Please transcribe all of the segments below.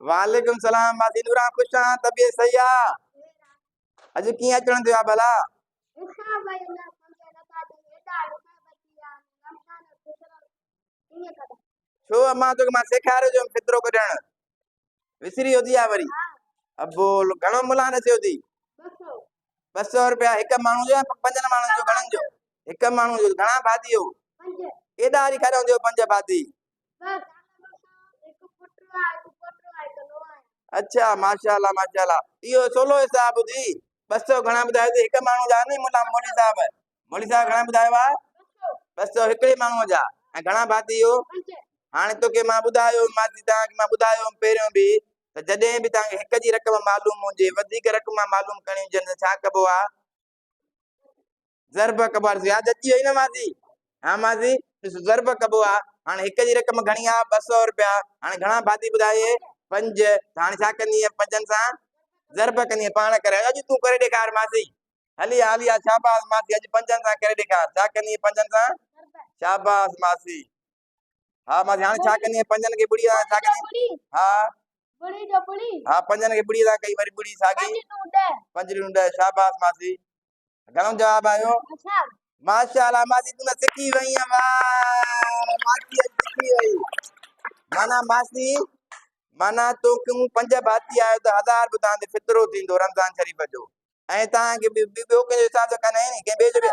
وعليڪم سلام ماسي نوران خوش آن طبيعت صحيح آ اڄ ڪيئن اچڻ ٿيو آ ڀلا؟ ڇو امان توکي مان سيکاريو جو فطرو ڪڍڻ وسري ويو ٿي يا وري ابو گهڻو ملان ڏسيو ٿي؟ 200 روپيا هڪ ماڻهو جو يا پنجن ماڻهن جو گهڻن جو؟ هڪ ماڻهو جو گهڻا ڀاتي هو؟ ڪيڏا هاري کاڌا هونديو پنج ڀاتي؟ اڇا ماشاءالله ماشاءالله اهو سولو حساب ٿي 200 گهڻا ٻڌايو ٿي هڪ ماڻهو جا ني ملا مولوي صاحب مولوي صاحب گهڻا ٻڌايو آ 200 هڪڙي ماڻهو جا ۽ گهڻا ڀاتي هو؟ هاڻي توکي مان ٻڌايو ماسي توهان کي مان ٻڌايو هوم پهريون به ته جڏهن به توهان کي هڪ جي رقم معلوم هجي وڌيڪ رقم معلوم ڪرڻي هجن ته ڇا ڪبو آ ضرب ڪبو آ ياد اچي وئي نه ماسي ها ماسي ڏس ضرب ڪبو آ هاڻي هڪ جي رقم گهڻي آ 200 روپيا هاڻي گهڻا ڀاتي ٻڌايئي پنج ته هاڻي ڇا ڪندينء پنجن سان ضرب ڪندينء پاڻ ڪري اڄ تون ڪري ڏيکار ماسي هلي آ هلي آ شاباس ماسي اڄ پنجن سان ڪري ڏيکار ڇا ڪندينء پنجن سان شاباس ماسي ها ماسي هاڻي ڇا ڪندينء پنجن کي ٻڙي سان ڇا ڪندينء ها ٻڙي جو ٻڙي ها پنجن کي ٻڙي سان ڪئي وري ٻڙي ساڳي پنج ڏون ڏهه شاباس ماسي گهڻو جواب آيو ماشاءالله ماسي تون ته سکي وئي واه ماسي اڄ سکي وئي معنيٰ ماسي معنيٰ توکي پنج ڀاتي آيو ته هزار به تان تي فطرو ٿيندو رمضان شريف جو ۽ توهان کي ٻيو ڪنهن جو حساب ته ڪانه آهي ني ڪنهن ٻئي جو به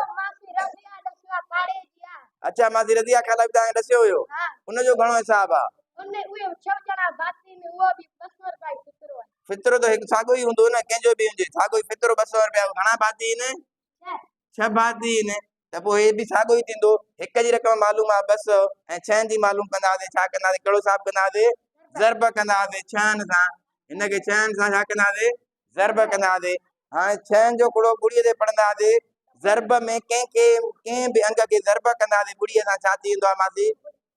اڇا ماسي رضيه خالا به توهان کي ڏسيو هيو ان جو گهڻو حساب آ فطرو ته هڪ ساڳو ئي هوندو نه ڪنهن جو به هجي ساڳو ئي فطرو 200 روپيا گهڻا ڀاتي آهن ڇهه ڀاتي آهن ته پوء هي به ساڳو ئي ٿيندو هڪ جي رقم معلوم آ 200 ۽ ڇهن جي معلوم ڪنداسين ڇا ڪنداسين ڪهڙو حساب ڪنداسين ضرب ڪنداسين ڇهن سان هن کي ڇهن سان ڇا ڪنداسين ضرب ڪنداسين. هاڻي ڇهن جو ڪڙو ٻڙيء تي پڙهنداسين. ضرب ۾ ڪنهن کي ڪنهن به انگ کي ضرب ڪنداسين ٻڙيء سان ڇا ٿي ويندو آهي ماسي؟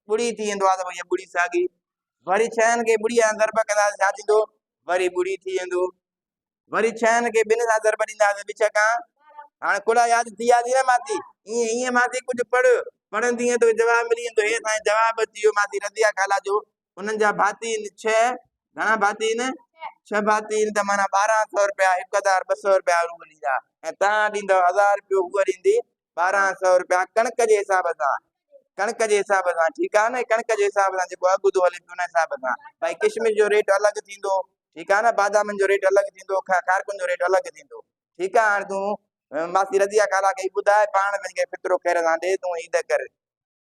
ٻڙي ٿي ويندو آهي ته پوء هيء ٻڙي ساڳي. وري ڇهن کي ٻڙيء سان ضرب ڪنداسين ڇا ٿيندو؟ وري ٻڙي ٿي ويندو. وري ڇهن کي ٻن سان ضرب ڏينداسين ٻه ڇهه کان هاڻي ڪڙا ياد ٿي ويا نه ماسي؟ ائين ائين ماسي ڪجهه پڙهه پڙهندينء توکي جواب ملي ويندو. هي سائين جواب اچي ويو ماسي رضيه خالا جو انهن جا ڀاتي آهن ڇهه، گهڻا ڀاتي آهن؟ ڇهه ڀاتي آهن ته معنيٰ 1200 روپيا، 1200 روپيا هو ڏيندا ۽ توهان ڏيندؤ هزار روپيو، هوء ڏيندي 1200 روپيا ڪڻڪ جي حساب سان، ڪڻڪ جي حساب سان، ٺيڪ آهي نه، ڪڻڪ جي حساب سان جيڪو اگهه ٿو هلي پيو ان حساب سان، ڀائي ڪشمش جو ريٽ الڳ ٿيندو، ٺيڪ آهي نه، بادامن جو ريٽ الڳ ٿيندو، کارڪن جو ريٽ الڳ ٿيندو، ٺيڪ آهي، هاڻي تون ماسي رضيه خالا کي ٻڌاء پاڻ وڃي ڪري فطرو خير سان ڏي، تون عيد ڪر.